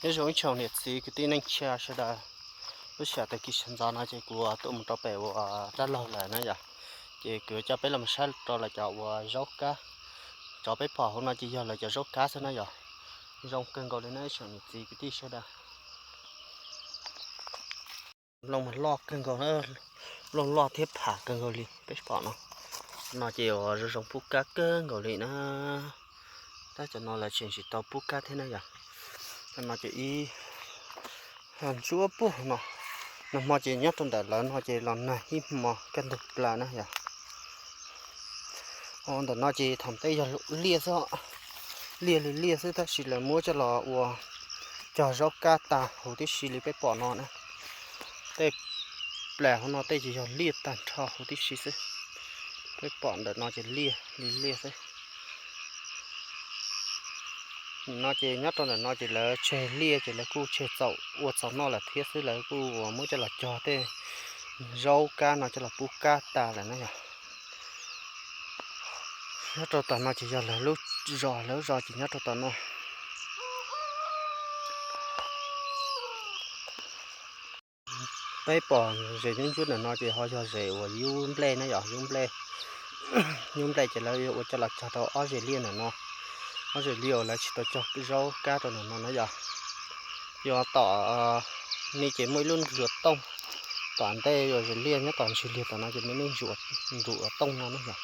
Nyob zoo ib tsoom niam txiv kwv tij neej tsa sawv daws, lub sij hawm tag kis sawv ntxov no ces kuv tuaj mus rau pem uas dab laug lawm na yom. Ces kuv coj peb los saib rau lawv cov uas zaub kab. Cov peb pom hauv no ces yog lawv cov zaub kab xwb na yom. Zoo kawg nkaus li na ib tsoom niam txiv kwv tij sawv daws. Nplooj mas loj kawg nkaus, nplooj loj thiab pham kawg nkaus li peb pom no. No ces uas zoo zoo pub kab kawg nkaus li na. Tab cov no lawv tseem tsis tau pub kab thiab na yom. No ces ib ntsuab puag no, nag hmo ces nyob rau ntawm lawv no ces los nag ib hmo kaj ntug plaws na yom. Ntawm no ces thaum ntej yog liaj xwb, liaj li liaj xwb tab sis lawv muab coj los ua cog zaub kab tag huv tib si li peb pom no na. Tej plas hauv no tej ces yog liaj tag nrho huv tib si xwb. Peb pom ntawm no ces liaj li liaj xwb. No ces nyob rau ntawm no ces lawv tseg liaj ces lawv kuj tseg txaus ua txaus noj lawm thiab xwb, lawv kuj muab coj los cog tej zaub kab no coj los pub kab tas lawm na yom. Nyob rau tom no ces yog lawv lub zos, lawv lub zos ces nyob rau tom no. Peb pom zem ntsuab ntsuab ntawm no ces ho yog zem uas yub nplej na yom, yub nplej. Yub nplej ces lawv ua coj los cog rau ob zem liaj ntawm no, ob zem liaj uas lawv tsis tau cog zaub kab rau ntawm no na yom. Yog tom ni ces muaj ib lub nruas tooj, tom ntej uas zem liaj nyob tom ntsis liag tom no ces muaj ib lub nruas tooj no na yom.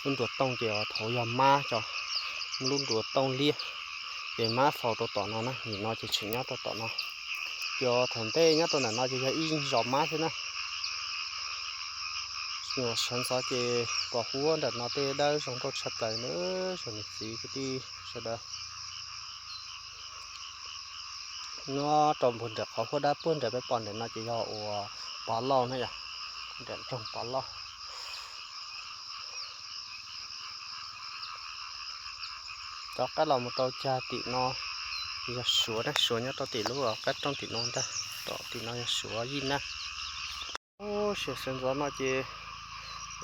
Lub nruas tooj ces thaum yog mab cov, lub nruas tooj liab, ces mab faus rau tom no na, nim no ces tseem nyob rau tom no. Yog thaum ntej nyob rau ntawm no ces yog ib zos mab xwb na. Sawv ntxov ces pom huab ntawm no tej dawb zoo nkauj tshaj plaws na, tsoom niam txiv kwv tij sawv daws. Nyob rau npuag nram qhov huab dawb puag nram peb pom ntawm no ces yog uas Pov Lauj na yom, nram nroog Pov Lauj. Rov qab los mus rau cag tim no yog Suav na, Suav nyob rau tim lub qab rooj tim no ntag, rau tim no yog Suav Yij Naj. Ub, sawv ntxov no ces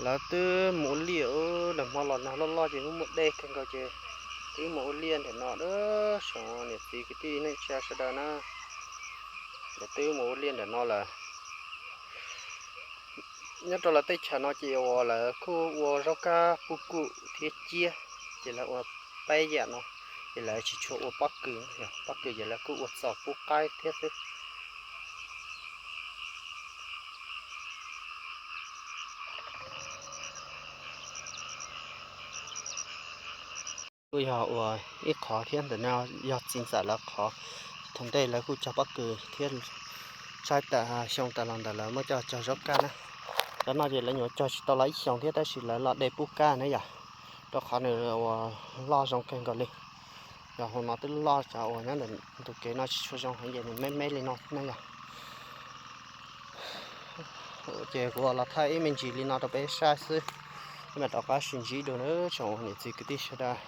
lawv twb mus ua liaj, nag hmo los nag loj loj ces muaj muaj dej kawg nkaus ces twb mus ua liaj ntawm no na, tsoom niam txiv kwv tij neej tsa sawv daws na. Lawv twb mus ua liaj ntawm no lawm. Nyob rau lawv teb chaws no ces uas lawv kuj ua zaub kab puj kum thiab ciab, ces lawv ua peb yam no, ces lawv tsis tshua ua pob kws, pob kws ces lawv kuj ua txaus pub qaib thiab xwb. Kuj yog ua ib qhov thiab, ntawm no yog txiv ntxawm lawv qhov. Thaum ntej lawv kuj cog pob kws thiab, tshaib tas xyoo tas los ntawd lawv muab coj cog zaub kab na. Cov no ces lawv nyuam cog tsis tau los ib xyoos thiab tab sis lawv los de pub kab na yom, rau qhov nws uas loj zoo kawg nkaus li. Yog hauv no twb loj, cov uas nyob ntawm ntug kev no tsis tshua zoo heev ces nws me me li no na yom. Ces kuv los thaij ib me ntsis li no rau peb saib xwb, peb mam rov qab sib ntsib dua na tsoom niam txiv kwv tij sawv daws.